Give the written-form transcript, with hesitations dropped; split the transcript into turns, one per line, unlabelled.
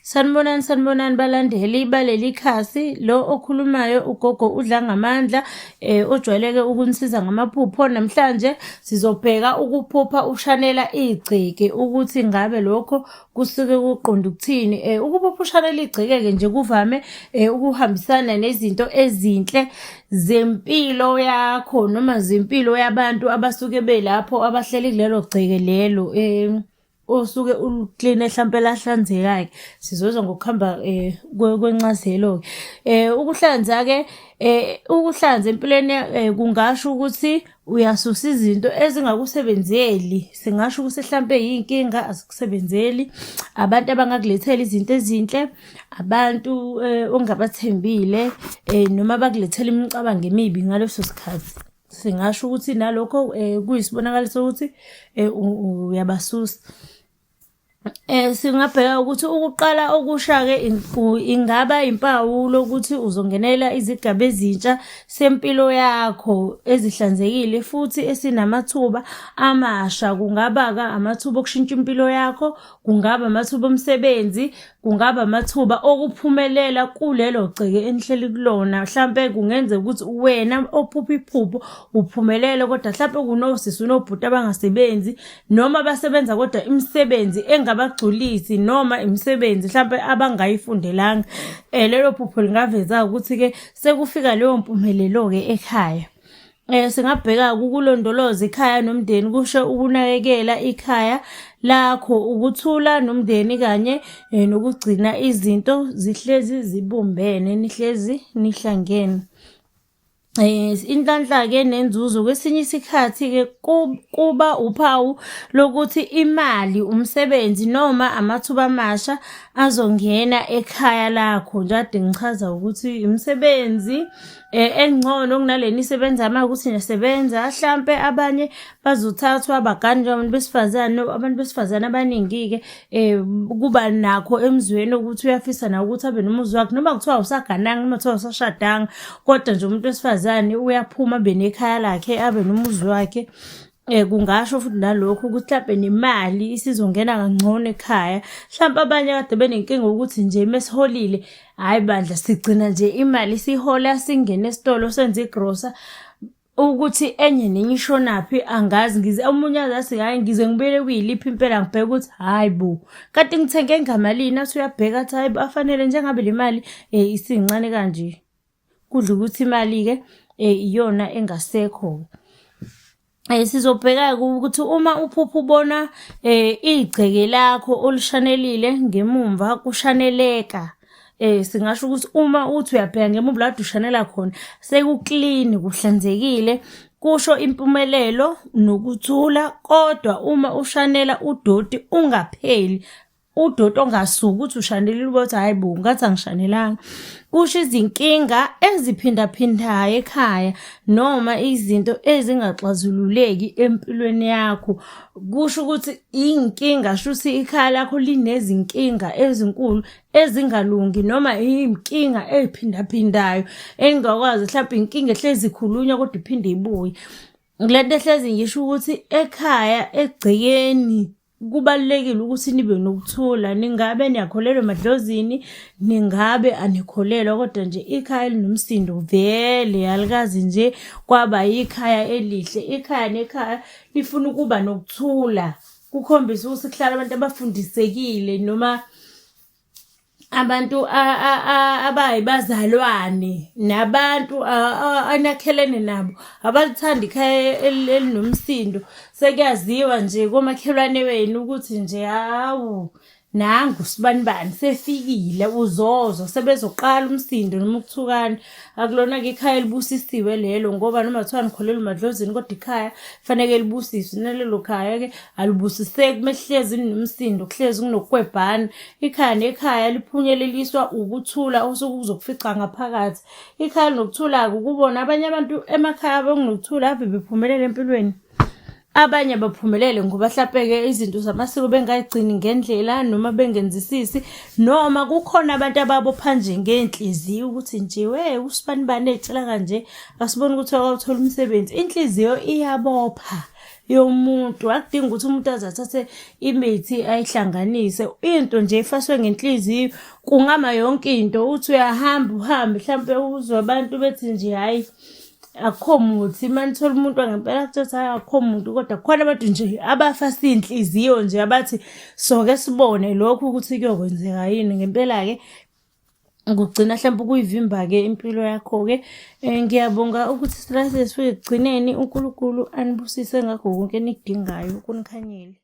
Sanibonani, sanibonani balandeli baleli khasi. Lo okhulumayo ugogo uDlangamandla ojwayeleke ukunisiza ngamaphupho. Namhlanje sizobheka ukuphupha ushanela igceke ukuthi ngabe lokho kusuke kuqonda ukuthini. Ukuphupha ushanela igceke-ke nje kuvame ukuhambisana nezinto ezinhle zempilo yakho noma zempilo yabantu abasuke belapho abahleli kulelo gceke lelo. Osuke ulikline hlampe lahlanzeka-ke sizozwa ngokuhamba um kwencazelo-ke. Ukuhlanza-ke ukuhlanza empilweni kungasho ukuthi uyasusa izinto ezingakusebenzeli. Singasho ukuthi hlampe yiy'nkinga azikusebenzeli, abantu abangakulethela izinto ezinhle, abantu ongabathembile noma abakulethela imicabango emibi ngaleso sikhathi. Singasho ukuthi nalokho kuyisibonakaliso sokuthi uyabasusa. Singabheka ukuthi ukuqala okusha-ke ingaba impawu lokuthi uzongenela izigaba ezintsha sempilo yakho ezihlanzekile futhi esinamathuba amasha. Kungaba-ke amathuba okushintsha impilo yakho, kungaba amathuba omsebenzi, kungaba amathuba okuphumelela kulelo gceke enihleli kulona. Hlampe kungenzeka ukuthi wena ophupha iphupho uphumelele kodwa hlampe kunosisi unobhuti abangasebenzi noma basebenza kodwa imisebenzi engabagculisi noma imisebenzi hlampe abangayifundelanga. Lelo phupho lingaveza ukuthi-ke sekufika leyo mpumelelo-ke ekhaya. Singabheka ukulondoloza ikhaya nomndeni kusho ukunakekela ikhaya lakho, ukuthula nomndeni kanye nokugcina izinto zihlezi zibumbene, nihlezi nihlangene. Inhlanhla-ke nenzuzo kwesinye isikhathi-ke kuba uphawu lokuthi imali, umsebenzi noma amathuba amasha azongena ekhaya lakho. Njengoba ngichaza ukuthi imisebenzi engcono kunalena isebenza uma ukuthi niyasebenza hlampe abanye bazothathwa bagane njengabantu besifazane abantu besifazane abaningi-ke kuba nakho emzweni ukuthi uyafisa nawe ukuthi abe nomuzi wakhe noma kuthiwa awusagananga noma kuthiwa awusashadanga kodwa nje umuntu wesifazane uyaphuma abe nekhaya lakhe abe nomuzi wakhe. Kungasho futhi nalokho ukuthi hlampe nemali isizongena kangcono ekhaya. Hlampe abanye kade benenkinga ukuthi nje mesiholile, hhayi bandla sigcina nje imali sihola singene esitolo senze igrosa ukuthi enye nenye ishonaphi angazi ngize omunye aze athi hhayi ngize ngibuyele kuyiliphi impela ngibheke ukuthi hhayi bo kanti ngithenge ngamalini athi uyabheka athi hhayi bo afanele njengabe le mali isincane kanje. Kudla ukuthi imali-ke iyona engasekho. Sizobheka-ke ukuthi uma uphupha ubona igceke lakho olishanelile ngemumva kushaneleka. Singasho ukuthi uma uthi uyabheka ngemuva la kade ushanela khona sekuklini kuhlanzekile, kusho impumelelo nokuthula kodwa uma ushanela udoti ungapheli udoti ongasuki uthi ushanelile ube uthi hhayi bo ngathi angishanelanga. Kusho izinkinga eziphindaphindayo ekhaya noma izinto ezingaxazululeki empilweni yakho. Kusho ukuthi iy'nkinga shuthi ikhaya lakho linezinkinga ezinkulu ezingalungi noma iy'nkinga ey'phindaphindayo engingakwazi hlampe inkinga ehlezi ikhulunywa kodwa iphinde ibuye. Le nto ehlezi ngisho ukuthi ekhaya egcekeni Kubalulekile ukuthi nibe nokuthula, ningabe niyakholelwa emadlozini, ningabe anikholelwa kodwa nje ikhaya elinomsindo vele alikaze nje kwaba yikhaya elihle. Ikhaya nekhaya lifuna ukuba nokuthula, kukhombise ukuthi kuhlala abantu abafundisekile noma abantu abayibazalwane nabantu anakhelene nabo abalithandi ikhaya elinomsindo sekuyaziwa nje komakhelwane wenu ukuthi nje hawu nangu sibanibani sefikile uzozwa sebezoqala umsindo noma ukuthukana akulona-ke ikhaya elibusisiwe lelo ngoba noma kuthiwa nikholelwa emadlozini kodwa ikhaya faneke libusiswe nalelo khaya-ke alibusiseki uma kuhlezi kunomsindo kuhlezi kunokukwebhana ikhaya nekhaya liphunyeleliswa ukuthula osuke kuzokufica ngaphakathi ikhaya linokuthula-ke ukubona abanye abantu emakhaya abokunokuthula ave bephumelela empilweni abanye baphumelele ngoba hlampe-ke izinto zamasiko bengayigcini ngendlela noma bengenzisisi noma kukhona abantu ababopha nje ngey'nhliziyo ukuthi nje we usibanibani ey'tshela kanje asiboni ukuthi wakawuthola umsebenzi inhliziyo iyabopha. yomuntu. Akudingi ukuthi umuntu aze athathe imithi ayihlanganise. Into nje ifaswe ngenhliziyo kungama yonke into. Uthi uyahamba uhambe hlampe uzwe abantu bethi nje hhayi akukho muthi. Uma nithola umuntu wangempela akutshela ukuthi hhayi akukho muntu kodwa kukhona abantu nje abafasa iy'nhliziyo nje abathi soke sibone lokhu ukuthi kuyokwenzeka yini. Ngempela-ke kugcina hlampe ukuyivimba-ke impilo yakho-ke. Ngiyabonga ukuthi sila sesifike ekugcineni. UNkulunkulu anibusise ngakho konke enikudingayo kunikhanyele.